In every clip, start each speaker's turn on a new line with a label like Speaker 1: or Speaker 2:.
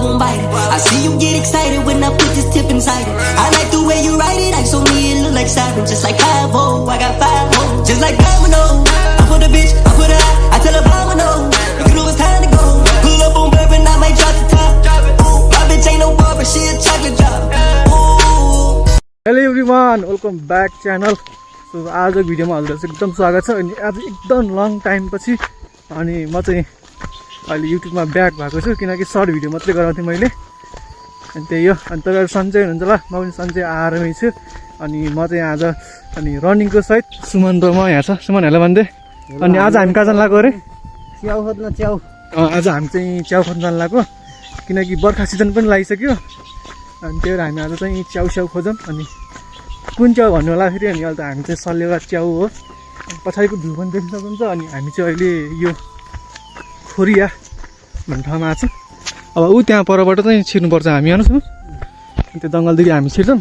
Speaker 1: gon' bite it. I see you get excited when I put this tip inside it. I like the way you write it, I so me it look like siren. Just like 5-0, I got 5 hoes. Just like domino, I put a bitch, I put her out, I tell her domino. You know it's time to go. Pull up on bourbon, I might drop the top. Ooh, my bitch ain't no barber, she a chocolate drop.
Speaker 2: Hello everyone, welcome back channel. So आज भिडियोमा हजुरहरु एकदम स्वागत छ अनि आज एकदम long time पछि अनि म चाहिँ अहिले युट्युबमा ब्याक भएको छु किनकि सर्ट भिडियो मात्रै गराउँथे मैले अनि त्यही हो अनि तपाईहरु सन्चै हुनुहुन्छ ल म पनि सन्चै आरामै छु अनि म चाहिँ आज अनि रनिङको सहित सुमन र म यहाँ छ सुमन हेलो भन्दै अनि आज हामी कहाँ जान लाग्यो रे
Speaker 3: च्याउ खोज्न च्याउ
Speaker 2: आज हामी चाहिँ च्याउ खोज्न जान लाग्यो किनकि बर्खा सिजन पनि लागिसक्यो अनि त्यही भएर हामी आज चाहिँ च्याउ खोजौँ अनि कुन च्याउ भन्नु होला फेरि अनि अहिले त हामी चाहिँ सल्लेवा च्याउ हो पछाडिको भ्यू पनि देख्न सक्नुहुन्छ अनि हामी चाहिँ अहिले यो खोरिया भन्ने ठाउँमा छौँ अब ऊ त्यहाँ परबाट चाहिँ छिर्नुपर्छ हामी हेर्नुहोस् न त्यो जङ्गलदेखि हामी छिर्छौँ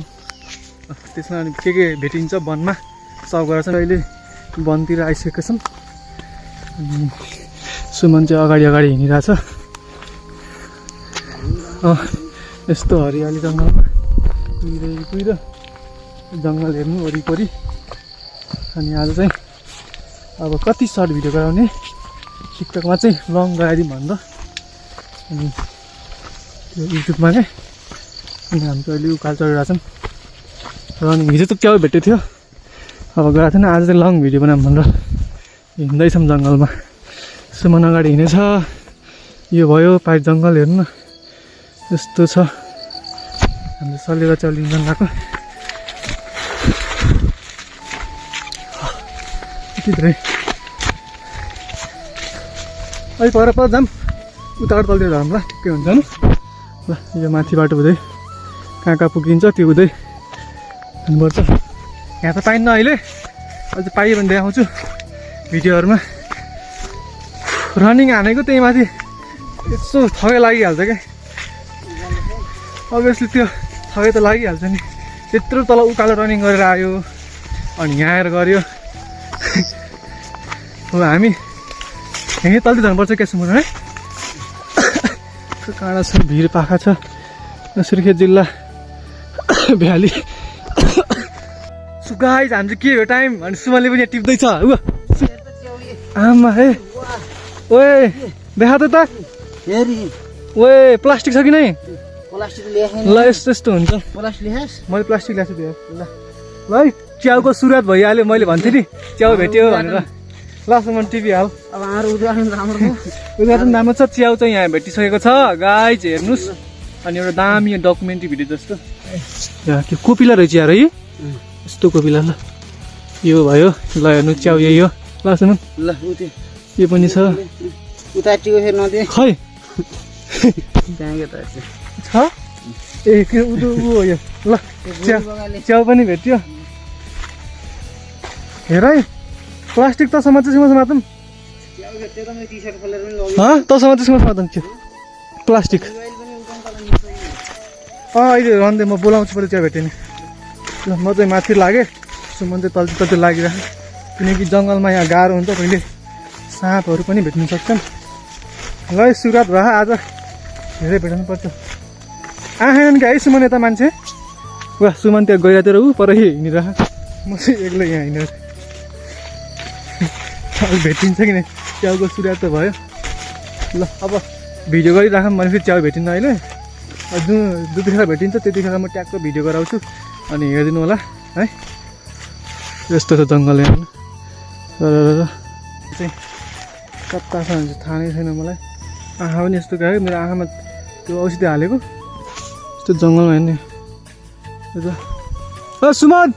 Speaker 2: त्यसमा अनि के भेटिन्छ वनमा सब गरेर चाहिँ अहिले वनतिर आइसकेका छौँ अनि सुमन चाहिँ अगाडि हिँडिरहेछ यस्तो हरियाली जङ्गलमा कुहिरो जङ्गल हेर्नु वरिपरि अनि आज चाहिँ अब कति सर्ट भिडियो गराउने टिकटकमा चाहिँ लङ गराइदिउँ भन्दा अनि त्यो युट्युबमा नै अनि हामी चाहिँ अहिले उकालो चढिरहेछौँ रनिङ हिजो त च्याउ भेटेको थियो अब गएको थिएन आज चाहिँ लङ भिडियो बनाऊँ भनेर हिँड्दैछौँ जङ्गलमा सुमन अगाडि हिँडेछ यो भयो पाइप जङ्गल हेर्नु न यस्तो छ हामीले सलेर चलिन्छ गएको धेरै अहिले पर जाऊँ उताबाट तलतिर झरौँ ल ठिकै हुन्छ नि ल यो माथि बाटो हुँदै कहाँ पुगिन्छ त्यो हुँदै हुनुपर्छ यहाँ त पाइन्न अहिले अहिले पाइयो भने देखाउँछु भिडियोहरूमा रनिङ हानेको त्यही माथि यसो थकै लागिहाल्छ क्या अभियसली त्यो थकै त लागिहाल्छ नि त्यत्रो तल उकालो रनिङ गरेर आयो अनि यहाँ आएर गऱ्यो अब हामी यहीँ तल्ती जानुपर्छ क्या सुमन है काँडा छ भिर पाखा छ सुर्खेत जिल्ला भ्याली सुगाइ हामी चाहिँ के हो टाइम अनि सुमनले पनि यहाँ टिप्दैछ आमा है ओए देखा त ओए प्लास्टिक छ कि नै ल यस्तो यस्तो हुन्छ मैले प्लास्टिक ल्याएको छु त्यो ल है च्याउको सुरुवात भइहाल्यो मैले भन्थेँ नि च्याउ भेट्यो भनेर ल सुमन टिभी हाल
Speaker 3: अब हाम्रो उद्घाटन
Speaker 2: राम्रो छ च्याउ चाहिँ यहाँ भेटिसकेको छ गाइज हेर्नुहोस् अनि एउटा दामी डकुमेन्ट्री भिडियो जस्तो त्यो कोपिला रहेछ यार है यस्तो कोपिला ल यो भयो ल हेर्नु च्याउ यही हो ल सुमन
Speaker 3: ल
Speaker 2: यो पनि छ
Speaker 3: उताटिको फेरि नदिए
Speaker 2: खै
Speaker 3: त्यहाँ त
Speaker 2: छ ए के उदो उ यो ल च्याउ पनि भेट्यो हेर है प्लास्टिक तसँग चाहिँ मात्रौँ तसँग चाहिँ मात्रौँ त्यो प्लास्टिक अहिले रन्दै म बोलाउँछु पऱ्यो चिया भेटेँ नि ल म चाहिँ माथि लागेँ सुमन चाहिँ तल्ती लागिरहेको किनकि जङ्गलमा यहाँ गाह्रो हुन्छ कहिले साँपहरू पनि भेट्नु सक्छन् ल सुरुवात भयो आज धेरै भेट्नु पर्छ आएन क्या है सुमन यता मान्छे वा सुमन त्यहाँ गइरहेको ऊ पर हिँडिरह म चाहिँ एक्लै यहाँ हिँडेर भेटिन्छ कि नै च्याउको सुरुवात त भयो ल अब भिडियो गरिराखौँ भने फेरि च्याउ भेटिन्न अहिले जतिखेर भेटिन्छ त्यतिखेर म ट्याक्क भिडियो गराउँछु अनि हेरिदिनु होला है यस्तो छ जङ्गल हेर्नु र चाहिँ कता छ भने थाहा नै छैन मलाई आँखा पनि यस्तो गयो मेरो आँखामा त्यो औषधि हालेको यस्तो जङ्गलमा हेर्ने सुमन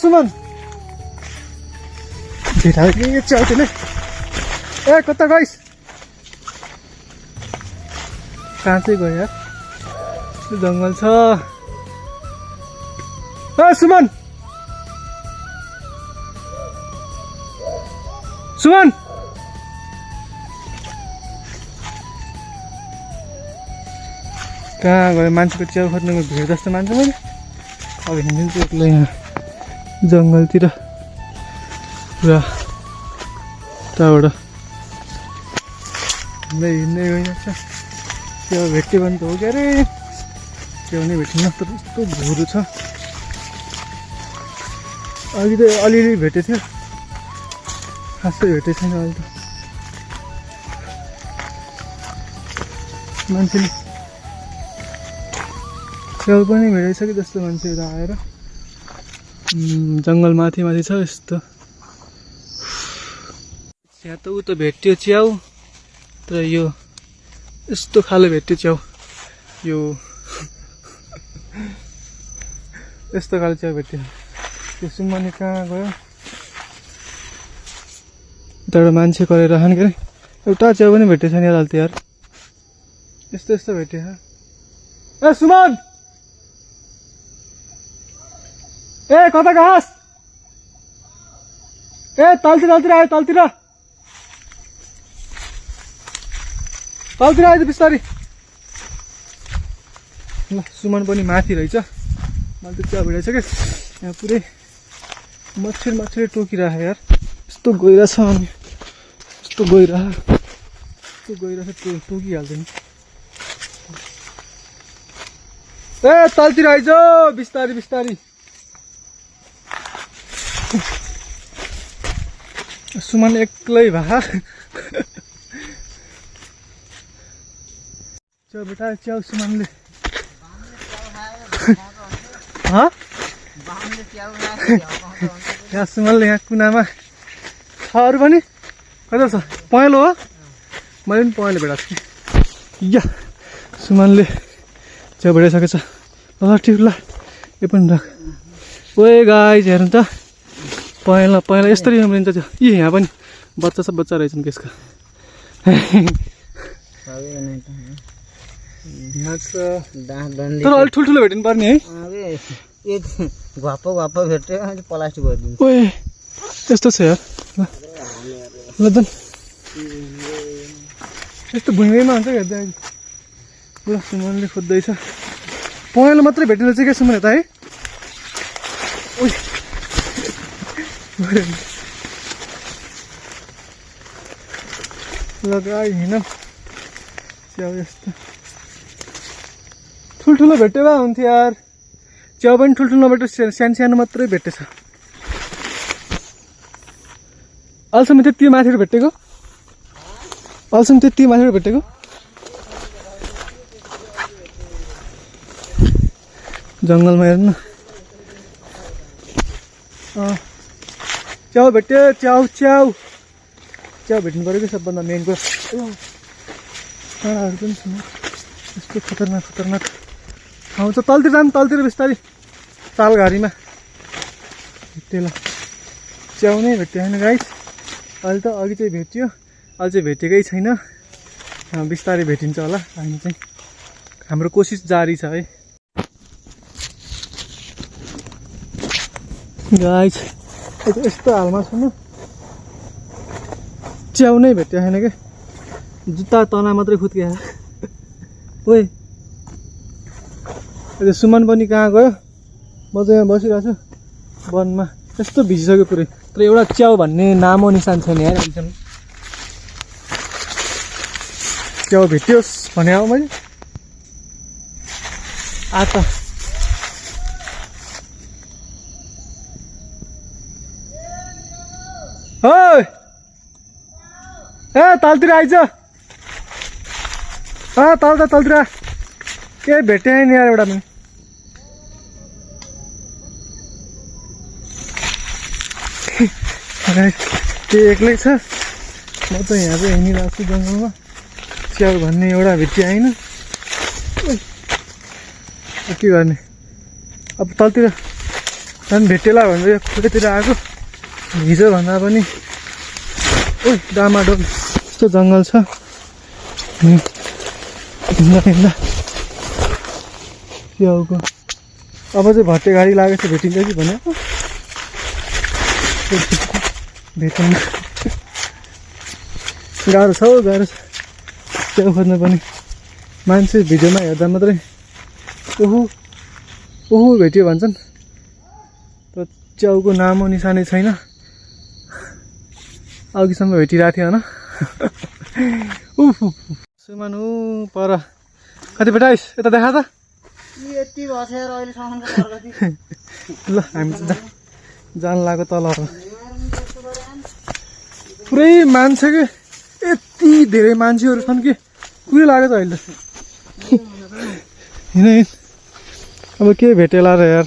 Speaker 2: सुमन भेटायो कि च्याउले ए कता गइस कहाँ चाहिँ गयो यार जङ्गल छ सुमन सुमन कहाँ गयो मान्छेको च्याउ खोज्नुको भिड जस्तो मान्छ मैले अब हिँडिदिन्छु एक्लै यहाँ जङ्गलतिर पुरा उताबाट हिँड्दै गइरहेको छ च्याउ भेट्यो भने त हो क्या अरे च्याउ नै भेटिन्न तर यस्तो भुरो छ अघि त अलिअलि भेटेको थियो खासै भेटेको छैन अहिले त मान्छेले च्याउ पनि भेटाइसक्यो जस्तो मान्छेहरू आएर जङ्गल माथि माथि छ यस्तो यहाँ त ऊ त भेट्यो च्याउ तर यो यस्तो खाले भेट्यो च्याउ यो यस्तो खाले च्याउ भेट्यो त्यो सुम्मनी कहाँ गयो उताबाट मान्छे गरेर खाने के अरे एउटा च्याउ पनि भेटेको छैन यार यार यस्तो यस्तो भेट्यो ए सुमन ए कता घाँस ए तलतिर आयो तलतिर आयो बिस्तारी ल सुमन पनि माथि रहेछ मैले त च्याउ भेटाइसकेँ यहाँ पुरै मच्छर टोकिरहेको यार यस्तो गइरहेछ अनि यस्तो गइरहेछ टोकिहाल्छ नि ए तलतिर आइज बिस्तारी सुमन एक्लै भा च्याउ बेटा च्याउ सुमनले यहाँ सुमनले यहाँ कुनामा छ अरू पनि कता छ पहेँलो हो मैले पनि पहेँलो भेटाएको थिएँ या सुमनले च्याउ भेटाइसकेको छ ल ठिक ल यो पनि राख ओए गाइज हेर्नु त पहेँलो यसरी उम्रिन्छ त्यो यहाँ पनि बच्चा रहेछन् त्यसको यहाँ छ तर अलिक ठुल्ठुलो भेट्नु पर्ने है
Speaker 3: घप्पो भेट्यो प्लास्टिक भरिदिनु
Speaker 2: ओए त्यस्तो छ यार ल ल यस्तो भुइँमा हुन्छ हेर्दा ल सुमनले खोज्दैछ पहेँलो मात्रै भेटिन्छ चाहिँ क्या सुमन यता है लगाइ हिँड च्याउ यस्तो ठुल्ठुलो भेट्यो भए हुन्थ्यो यार च्याउ पनि ठुल्ठुलो नभेट्यो सानो मात्रै भेटेछ अहिलेसम्म त्यति माथिबाट भेटेको जङ्गलमा हेर्नु च्याउ भेट्यो च्याउ भेट्नु पऱ्यो कि सबभन्दा मेन कुरा काँडाहरू पनि छैन यस्तो खतरनाक ठाउँ छ तलतिर बिस्तारी तालघारीमा भेट्यो ल च्याउ नै भेट्यो होइन गाइस अहिले त अघि चाहिँ भेट्यो अहिले चाहिँ भेटेकै छैन बिस्तारै भेटिन्छ होला हामी चाहिँ हाम्रो कोसिस जारी छ है गाइस यस्तो हालमा छ न च्याउ नै भेट्यो छैन क्या जुत्ता तना मात्रै खुत्किया ओए अहिले सुमन पनि कहाँ गयो म चाहिँ यहाँ बसिरहेको छु वनमा यस्तो भिजिसक्यो पुरै तर एउटा च्याउ भन्ने नामो निशान छैन यार एकदम च्याउ भेटियोस् भने हो मैले आता ओइ ए तलतिर आइज तलतिर के भेटे नि यार एउटा पनि त्यो एक्लै छ म त यहाँ चाहिँ हिँडिरहेको छु जङ्गलमा च्याउ भन्ने एउटा भेटिया होइन के गर्ने अब तलतिर झन् भेटेला भनेर खोटेतिर आएको हिजो भन्दा पनि ओ डामाडोल यस्तो जङ्गल छ हिँड्दा च्याउको अब चाहिँ भट्टे गाडी लागेको छ भेटिन्छ कि भने भेटिन्न गाह्रो छ च्याउ खोज्न पनि मान्छे भिडियोमा हेर्दा मात्रै ओहु भेट्यो भन्छन् तर च्याउको नामो निशानै छैन अघिसम्म भेटिरहेको थियो होइन उफ सुमन ऊ पर कति बेटाइस यता देखा त
Speaker 3: यति भएछ यार अहिलेसम्मको प्रगति
Speaker 2: ल हामी जान लाग्यो तल पुरै मान्छे के यति धेरै मान्छेहरू छन् कि पुरै लाग्यो त अहिले हिँड अब के भेटेला र यार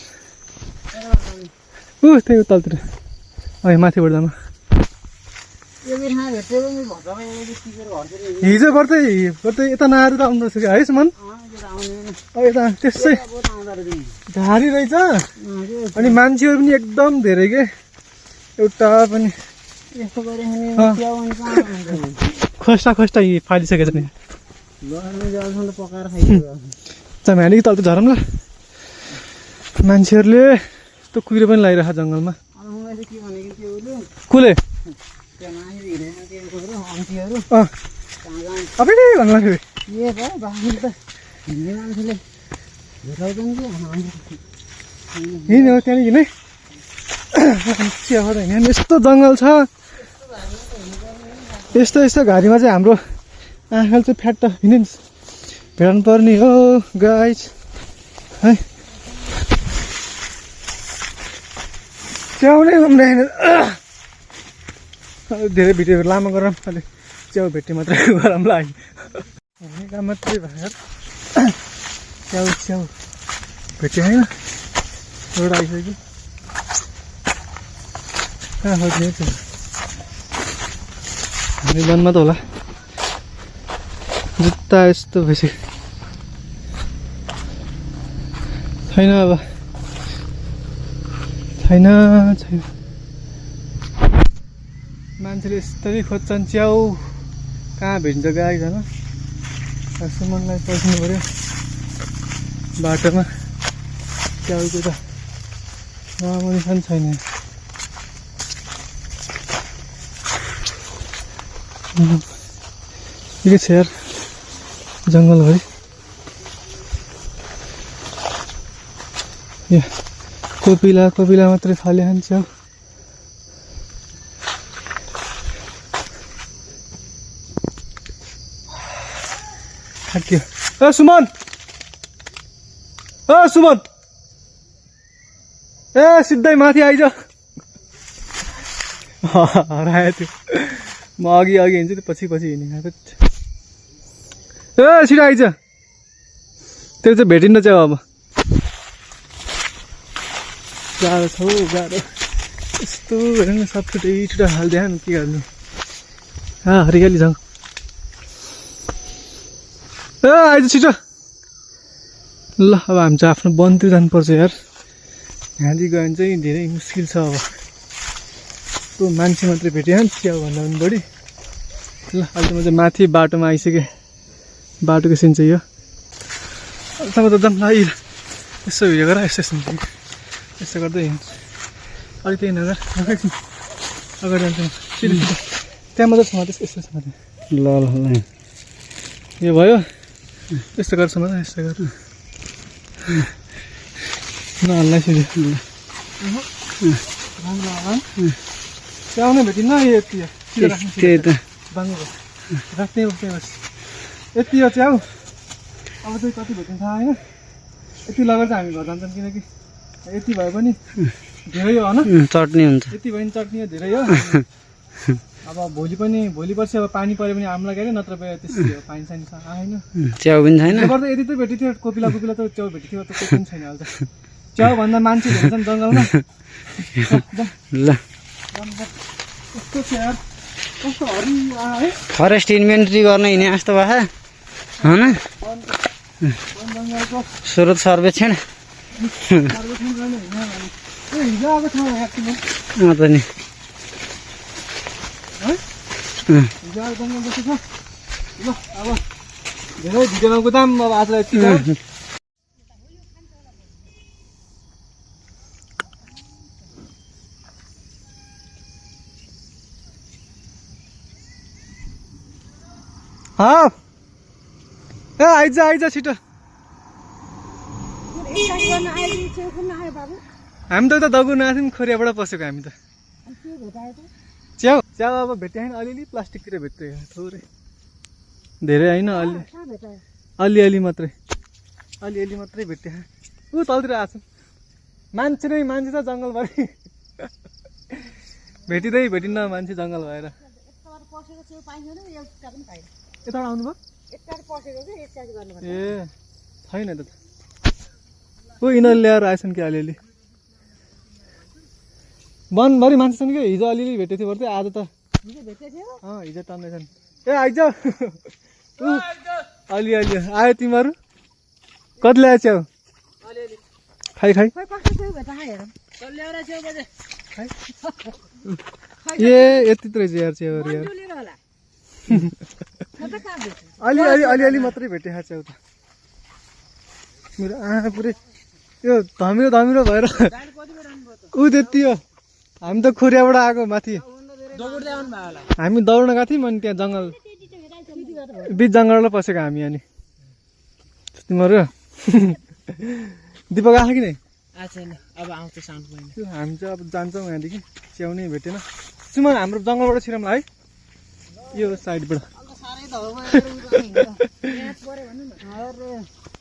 Speaker 2: त्यही तलतिर है माथिबाट जानु हिजो गर्दै यता नआएर त आउँदो रहेछ कि है सुमन यता त्यसै झारी रहेछ अनि मान्छेहरू पनि एकदम धेरै के एउटा पनि खोस्टा फालिसकेको छ नि हामी अलिक तल त झरौँ ल मान्छेहरूले यस्तो कुहिरो पनि लगाइरहेको जङ्गलमा कुले अबे भन्नु लाग्यो हिँड्यो त्यहाँदेखि नै यस्तो जङ्गल छ यस्तो घारीमा चाहिँ हाम्रो आँखाले चाहिँ फ्याट हिँड्नु भेट्नु पर्ने हो गाइस है च्याउ नै घुम्दैन धेरै भिडियोहरू लामो गरौँ अलिक च्याउ भेट्ने मात्रै गरौँ ल हामी मात्रै भएर च्याउ भेट्यो होइन एउटा आइसक्यो कहाँ खोज्ने त्यो हामी वनमा त होला जुत्ता यस्तो भइसक्यो छैन अब छैन मान्छेले यस्तै खोज्छन् च्याउ कहाँ भेट्छ गाईजना सुमनलाई पर्खिनु पऱ्यो बाटोमा च्याउको त राम्ररी पनि छैन के छ यार जङ्गलभरि कोपिला मात्रै फले च्याउ थाक्यो सुमन सिधै माथि आइज हरायो त्यो म अघि हिँड्छु त्यो पछि हिँडेको छिटो आइज त्यो चाहिँ भेटिन्न च्याउ अब गाह्रो छ हौ गाह्रो यस्तो हेर न सब छुट्टै हालिदियो नि के गर्नु हरियाली जाउँ आइज छिटो ल अब हामी चाहिँ आफ्नो वनतिर जानुपर्छ यार यहाँदेखि गयो भने चाहिँ धेरै मुस्किल छ अब यस्तो मान्छे मात्रै भेट्यो नि च्याउ भन्दा पनि बढी ल अहिले म चाहिँ माथि बाटोमा आइसकेँ बाटोको सिन चाहिँ यो अहिलेसम्म त जाऊँ ल यसो उयो गर यसो गर्दै अलिक त्यही नगर अगाडि जान्छ त्यहाँ मात्रै छ त्यस्तो यस्तो छ ल यो भयो यस्तो गर्छ म त यस्तो गर नहल्लाई च्याउ नै भेटिन्न त्यही त राख्ने बस यति हो च्याउ अब चाहिँ कति भेट्ने थाहा होइन यति लगेर चाहिँ हामी घर जान्छौँ किनकि यति भए पनि धेरै हो होइन
Speaker 3: चट्नी हुन्छ
Speaker 2: यति भयो भने चट्नी धेरै हो अब भोलि पर्सि अब पानी पऱ्यो भने आम्ला गऱ्यो नत्र त्यस्तै हो पानी सानी आएन
Speaker 3: च्याउ पनि छैन
Speaker 2: गर्दा यति त भेटेको थियो कोपिला त च्याउ भेटेको थियो त कोही पनि छैन अहिले त च्याउ भन्दा मान्छे भेट्छन् जङ्गलमा
Speaker 3: ल
Speaker 2: कस्तो छ यार कस्तो हरिया है
Speaker 3: फरेस्ट इन्भेन्ट्री गर्न हिँडे जस्तो भए होइन स्रोत सर्वेक्षण त नि
Speaker 2: ल अब धेरै भिडियोमा कुदाम अब आजलाई यति आइज छिटो हामी त उता दगुर्न आएको थियौँ खोरियाबाट पसेको हामी त च्याउ च्याउ अब भेट्यो होइन अलिअलि प्लास्टिकतिर भेट्यो थोरै धेरै होइन अलिअलि मात्रै भेट्यो ऊ तलतिर आएको छ मान्छे त जङ्गलभरि भेटिन्न मान्छे जङ्गल भएर यताबाट आउनुभयो ए छैन त ऊ यिनीहरूले ल्याएर आएछन् कि अलिअलि वनभरि मान्छे छन् कि हिजो अलिअलि भेटेको थियो आज त हिजो टन्दैछन् ए आइज अलिअलि आयो तिमीहरू कति ल्याएको छ्याउ खाइ ए यति त रहेछ यार च्याउहरू यार अलि मात्रै भेटे च्याउ त मेरो आँखा पुरै यो धमिलो भएर ऊ त्यति हो हामी त खोरियाबाट आएको माथि हामी दौड्न गएको थियौँ अनि त्यहाँ जङ्गल बिच जङ्गलमा पसेको हामी अनि तिमीहरू दिपक आएको कि नै हामी चाहिँ अब जान्छौँ यहाँदेखि च्याउ नै भेटेन सुमन हाम्रो जङ्गलबाट छिराउँला है यो साइडबाट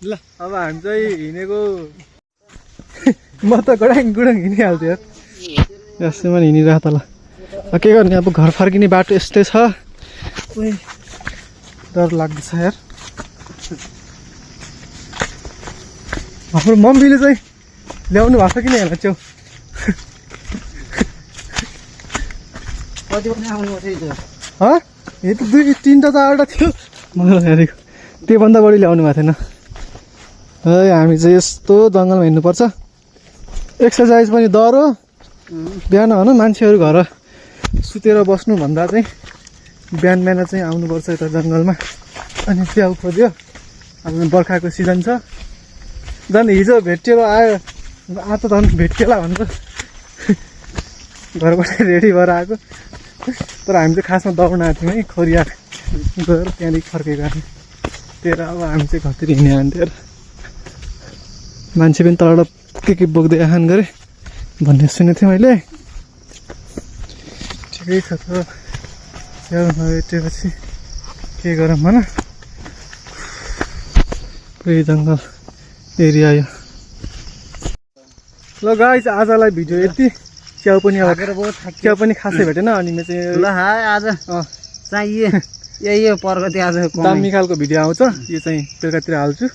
Speaker 2: ल अब हामी चाहिँ हिँडेको म त गडाङ हिँडिहाल्थ्यो यार यस्तैमा हिँडिरहेको त ल के गर्ने अब घर फर्किने बाटो यस्तै छ डर लाग्दैछ यार हाम्रो मम्मीले चाहिँ ल्याउनु भएको छ कि नै हेर्न च्याउ यो त 2-3टा 4टा थियो मलाई हेरेको त्योभन्दा बढी ल्याउनु भएको थिएन है हामी चाहिँ यस्तो जङ्गलमा हिँड्नुपर्छ एक्सर्साइज पनि डह्रो बिहान होइन मान्छेहरू घर सुतेर बस्नुभन्दा चाहिँ बिहान चाहिँ आउनुपर्छ यता जङ्गलमा अनि च्याउ खोज्यो अब बर्खाको सिजन छ झन् हिजो भेटिएर आयो आज त झन् भेटिएला भन्छ घरबाट रेडी भएर आएको तर हामी चाहिँ खासमा दौड्न आएको थियौँ है खोरिया गएर त्यहाँदेखि फर्केको हामी त्यही अब हामी चाहिँ घरतिर हिँड्यो अन्थ्यो मान्छे पनि तलबाट के बोक्दै आहान गरे भन्ने सुनेको थिएँ मैले ठिकै छ त च्याउ नभेटेपछि के गरौँ भन पुरै जङ्गल एरिया यो ल गाइस आजलाई भिडियो यति च्याउ पनि खासै भेटेन अनि म चाहिँ
Speaker 3: ल आज चाहिए यही प्रगति आज
Speaker 2: दामी खालको भिडियो आउँछ यो चाहिँ बेलुकातिर हाल्छु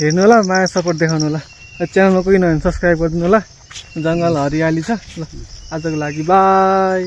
Speaker 2: हेर्नु होला माया सपोर्ट देखाउनु होला च्यानलमा कोही नभए सब्सक्राइब गरिदिनु होला जङ्गल हरियाली छ ल आजको लागि बाई।